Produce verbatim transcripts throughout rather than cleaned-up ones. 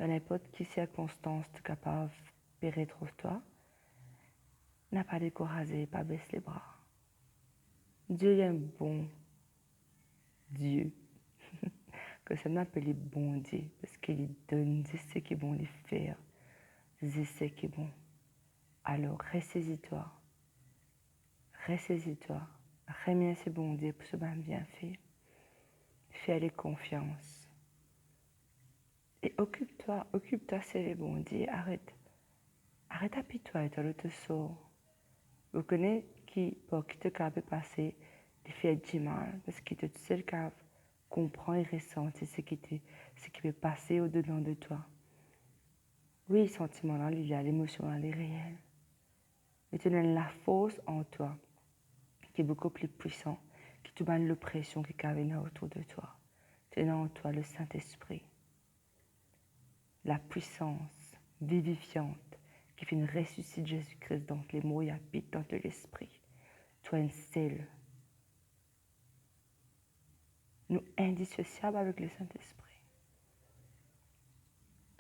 Dan ninport ki sirkonstans to kapav pe retrouv twa, napa dekouraze, pa bes lebra. Dieu li enn bon Dieu. Koumsa nou apel li Bondie, parski li donn zis seki bon, li fer zis seki bon. Alor, resezi twa, resezi twa, remersie Bondie pou so bann bienfe, fer li konfians. E okip twa, okip twa, servi Bondie, aret, aret apitway twa lor to sor. Ou kone ki par ki to kapav pase, li fer dimal, parski to tousel kapav konpran e resanti seki to, seki pe pase odedan de twa. Wi, santiman la, li la, lemosion la, li reel. Me to ena enn lafors an twa ki boukou pli pwisan ki tou bann lopresion ki kapav vinn otour de twa. To ena an twa Lesintespri. Lapwisans vivifiant ki finn resisit Zezi Kris dan lemor, li abit dan to lespri. To enn sel. Nou indisosiab avek Lesintespri.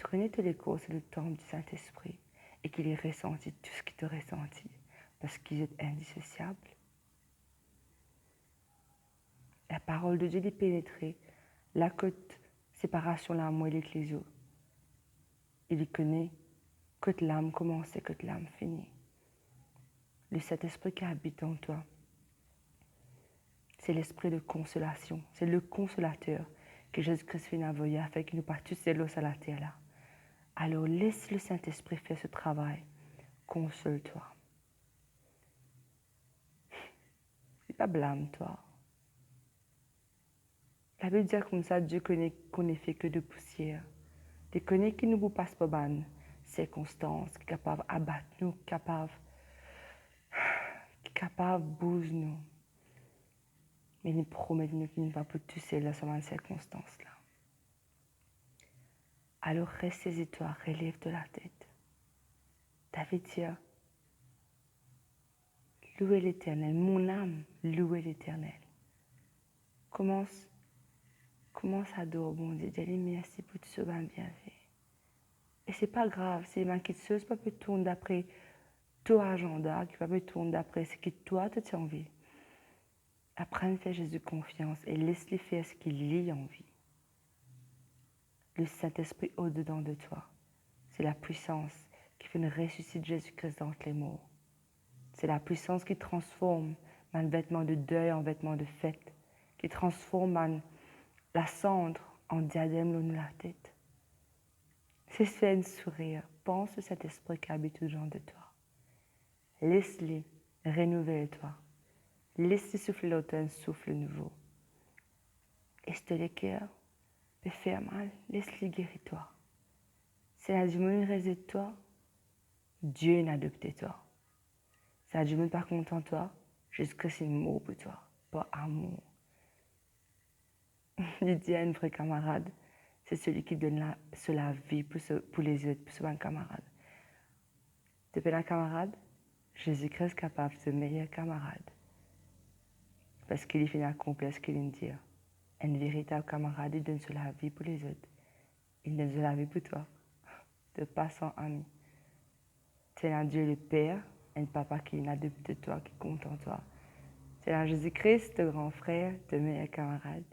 To kone to lekor se le tanp di Sintespri e ki li resanti tou seki to resanti, parski zot indisosiab. Laparol de Die li penetre la kot separasion lamor e leklezio. E li kone kot lam koumanse, kot lam fini. Lesintespri ki abit an twa, se lespri de konsolasion, se le konsolater ki Zezi Kris finn avoye, afin ki nou pa tousel lor sa later la. Alor, les Lesintespri fer so travay, konsol twa. Li pa blam twa. Labib dir koumsa, Die kone qu'on n'est fait que de poussière. Li kone ki nou pou pas par bann sirkonstans ki kapav abat nou, ki kapav, ki kapav bouz nou. Me li promet nou ki nou pa pou tousel dan sa bann sirkonstans la. Alor, resezi twa, relev to latet. David dir, Louez l'Éternel, mon âme, louez l'Éternel. Koumans, koumans ador Bondie, dir li mersi pou tou so bann bienfe. E se pa grav si bann kiksoz pa pe tourn dapre to azanda, ki pa pe tourn dapre seki twa to ti anvi. Aprann fer Zezi konfians e les li fer seki li anvi. Lesintespri odedan de twa, se lapwisans ki finn resisit Zezi Kris dan lemor. Se lapwisans ki transform bann vetman de dey an vetman de fet, ki transform bann lasand an diadem lor nou latet. Zis fer enn sourir, pans Lesintespri ki abit odedan de twa. Les li renouvel twa. Les li soufle lor twa enn souf nouvo. E si to leker pe fer mal, les li geri twa. Si ena dimoun inn rezet twa, Die inn adopte twa. Si ena dimoun pa kontan twa, Zezi Kris inn mor pou twa, par amour. Li dir enn vre kamarad, se seli ki donn la, so lavi pou so, pou lezot, pou so bann kamarad. To pena kamarad? Zezi Kris kapav to meyer kamarad. Parski li finn akonplir seki linn dir. Enn veritab kamarad, li donn so lavi pou lezot. Li donn so lavi pou twa. To pa san ami. To ena Die le Per, enn papa ki inn adopte twa, ki kontan twa. To ena Zezi Kris, to gran frer, to meyer kamarad.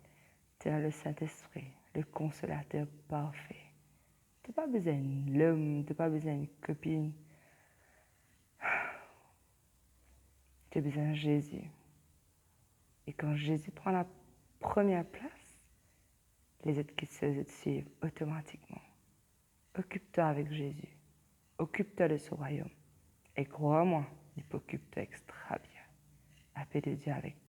To ena Lesintespri, le Konsolater parfe. To pa bizin enn lom, to pa bizin enn kopinn. To bizin Zezi. E kan Zezi pran lapremier plas, lezot kiksoz zot swiv otomatikman. Okip twa avek Zezi. Okip twa de so rwayom. E krwar mwa, li pou okip twa extra bien. Lapé de Die avek